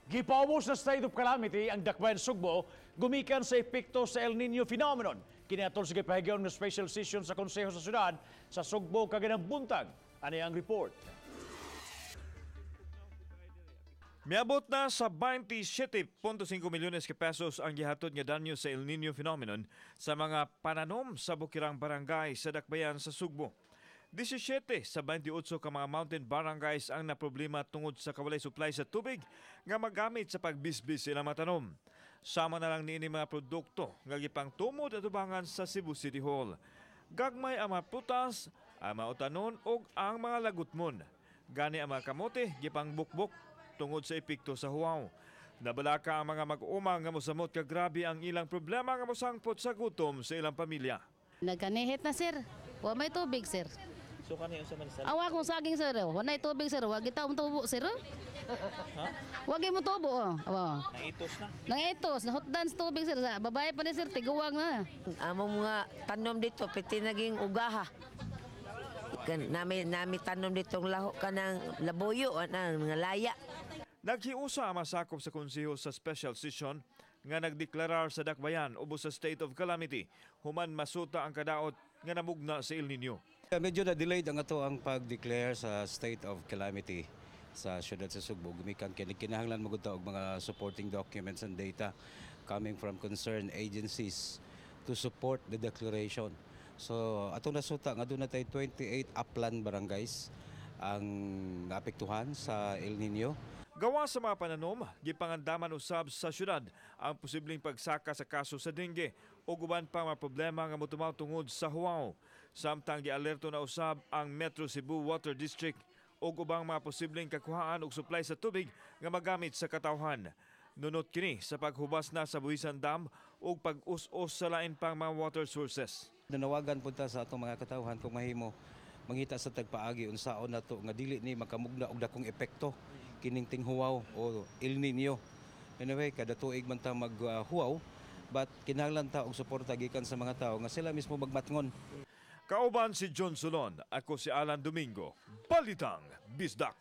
Gipaubos sa state of calamity ang Dakbayan Sugbo gumikan sa epekto sa El Nino phenomenon. Kini atol sa gipahigayon nga special session sa Konseho sa Syudad sa Sugbo kaganang buntag. Ani ang report. Miabot na sa 27.5 milyones ka pesos ang gihatod nga danyo sa El Nino phenomenon sa mga pananom sa bukirang barangay sa Dakbayan sa Sugbo. 17 sa 28 ka mga mountain barangays ang naproblema tungod sa kawalay supply sa tubig nga magamit sa pagbisbis sa ilang mga tanom. Sama na lang niini mga produkto nga gipangtumod atubangan sa Cebu City Hall. Gagmay ang mga prutas, ang mga utanon ug ang mga lagutmon. Gani ang mga kamote gipangbukbok tungod sa epekto sa huwaw. Nabalaka ang mga mag-uma nga mosamot ka grabe ang ilang problema nga mosangpot sa gutom sa ilang pamilya. Nagkanihit na, sir. Wa may tubig, sir. So kani unsa man sa Awa kong saging, sir. Wa nay tubig, sir. Wa kita tubo, sir. Ha? Wa gyud mo tubo, oh. Awa. Naitos na. Nangitos, nahutdan sa tubig, sir. Sa babae pa ni sir, tiguang na. Among mga tanom dito, piti naging ugaha. Kan, nami tanom dito ang laho kanang labuyo, ana, mga laya. Naghiusa ang masakop sa konseho sa special session nga nagdeklarar sa Dakbayan ubos sa state of calamity human masuta ang kadaot nga namugna sa El Nino. Medyo na-delayed ang ato ang pag-declare sa state of calamity sa siyudad sa Sugbo. Gumikan kini kinahanglan magud ta og mga supporting documents and data coming from concerned agencies to support the declaration. So atong nasuta nga duna tay 28 upland barangays ang naapektuhan sa El Nino. Gawa sa mga pananom, gipangandaman usab sa syudad ang posibleng pagsaka sa kaso sa dengue o uban pa mga problema nga motumaw tungod sa huwaw. Samtang gialerto na usab ang Metro Cebu Water District ug ubang mga posibleng kakuhaan og supply sa tubig nga magamit sa katawhan. Nunot kini sa paghubas na sa Buhisan Dam ug pag-us-us sa lain pang mga water sources. Nanawagan pud ta sa atong mga katawhan kung mahimo mangita sa tagpaagi unsaon nato nga dili ni makamugna og dakong epekto kining tinghuwaw o El Nino. Anyway, kada tuig man ta maghuwaw, but kinahanglan ta og suporta gikan sa mga tawo nga sila mismo magmatngon. Kauban si John Solon, ako si Alan Domingo. Balitang Bisdak.